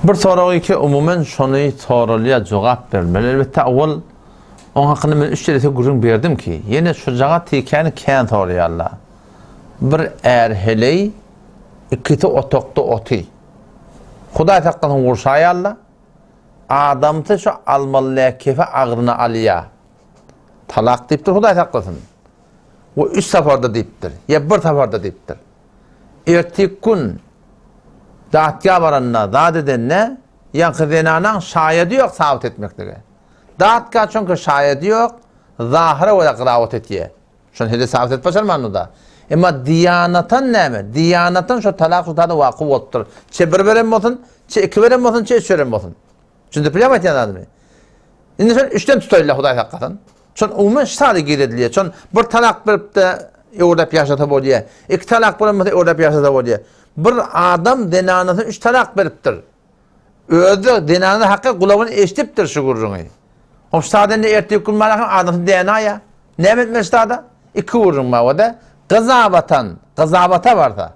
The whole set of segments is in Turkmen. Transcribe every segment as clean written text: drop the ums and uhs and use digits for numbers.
Bir sorag ki umuman şony soralýar jogap berilmeli. Elbetde owal oň hakynda men üç derese gürrüň berdim ki, ýene şujaga tikäni kän soraýarlar. Bir är heleý ikisi otagda oty. Hudaý saklasyn urşaýarlar. Adamsy şu almaly däl kefi agzyna alýar. Talak diýipdir Hudaý saklasyn. We üç saparda diýipdir. Ýa bir saparda diýipdir. Ertik gün datga baranda, zat edende, ýaňky zenanaň şaýady ýok sabyt etmeklige. Datga çünki şaýady ýok, zahyra görä gyrawat etýär. Şony hili sabyt edip başarmandy-da. Emma diýanatan näme? Diýanatan şo talak şu tada waky bolupdyr. Çe bir beren bolsun, çe iki beren bolsun, çe üç beren bolsun. Düşündirip bilýärmi aýtýan zadymy? Indi şol üçden tutaýynla Hudaý saklasyn. Şol umuman şu sada giredilýär. Şol bir talak berip-de öwredip ýaşasa bolýar. Iki talak beren bolsa öwredip ýaşasa bolýar. Bir adam zenanasyna üç talak beripdir. Özi zenany haky gulagyny eşidipdir şu gürrüňi. Hop şu sada indi ertir gün bar ahym adamsy dänaýa. Näme etmeli şu sada? Iki gürrüň bar o-da. Gyzabatan, gyzabata barsa.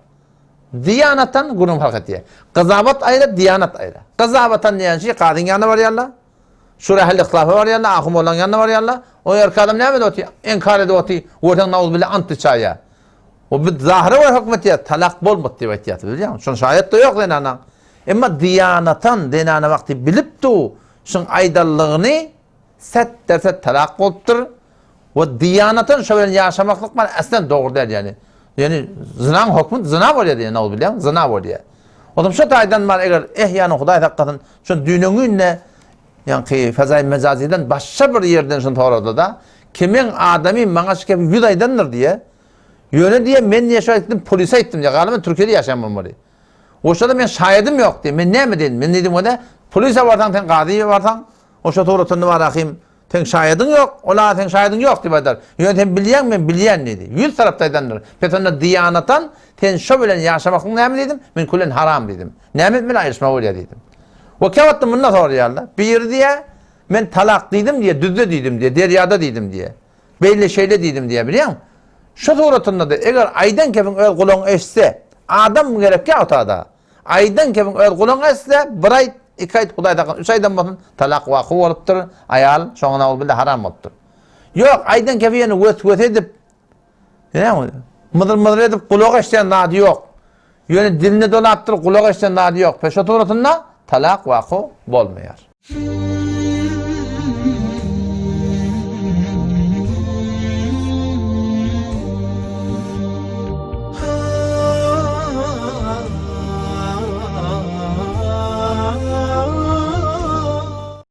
Diýanatdan gürrüň fark etýär. Gyzabat aýra, diýanat aýra. Gyzabatan diýen şey kazyň ýanyna barýarlar. Şura ähli yhtilafa barýarlar, ahun mollaň ýanyna barýarlar. O ýerki adam näme edip otyr? Inkar edip otyr. Görseň nauzubilla ant içaýýar. O bir zahyra görä höküm etýär, talak bolmady diýip aýtýar, bilýäňmi? Şoň şaýat-da ýok zenanaň. Emma diýanatan zenana wagty bilip dur, şuň aýdanlygyny Set derse talak bolupdyr. We diýanatan şo bilen ýaşamaklyk bar aslen dogry däl ýani. Ýani zynaň hokmy zyna bolýar diýen nauz bilýäň zyna bolýar. Otam şo taýdan bar eger eh ýany Hudaý saklasyn şo düýnüňinde ýaňky fezaý mejazydan başga bir ýerden şony sorady-da kimiň adamy maňa şu gepi ýüz aýdandyr diýe. Ýöne diýe men diýe şo aýtdym polise aýtdym diýe galyban Türkiýede ýaşaýan bolmaly. Oşada men şaýadym ýok diýe men näme diýen men diýdim ony polise barsaň sen gazyýa barsaň Oşa suratynda bar ahym, seň şaýadyň ýok, ol aga seň şaýadyň ýok diýip aýdar. Ýöne sen bilýäň, men bilýän diýdi. Ýüz tarapda aýdandyr. Pes onda diýanatan, sen şo bilen ýaşamaklyň näme diýdim, men külen haram diýdim. Näme etmeli aýryşmaly bolýar diýdim. We käwagtda munda soraýarlar. Biri diýýär, men talak diýdim diýýär, düzde diýdim diýýär, derýada diýdim diýýär. Beýle şeýle diýdim diýýär, bilýäňmi? Şo suratynda-da eger aýdan kepiň öz gulagyň eşitse, adam gerek ýa otada. Aýdan kemiň öz gulagyň eşitse, bir aýt, iki aýt, Hudaý saklasyn, üç aýdan bolsun, talak waky bolupdyr, aýal şoňa nauzubilla haram bolupdyr. Ýok, aýdan kefi ýene wes-wese edip, näme, myzyr-myzyr edip gulagy eşidýän zady ýok. Ýöne diline dolapdyr, gulagy eşidýän zady ýok. Peşo suratynda talak waky bolmaýar.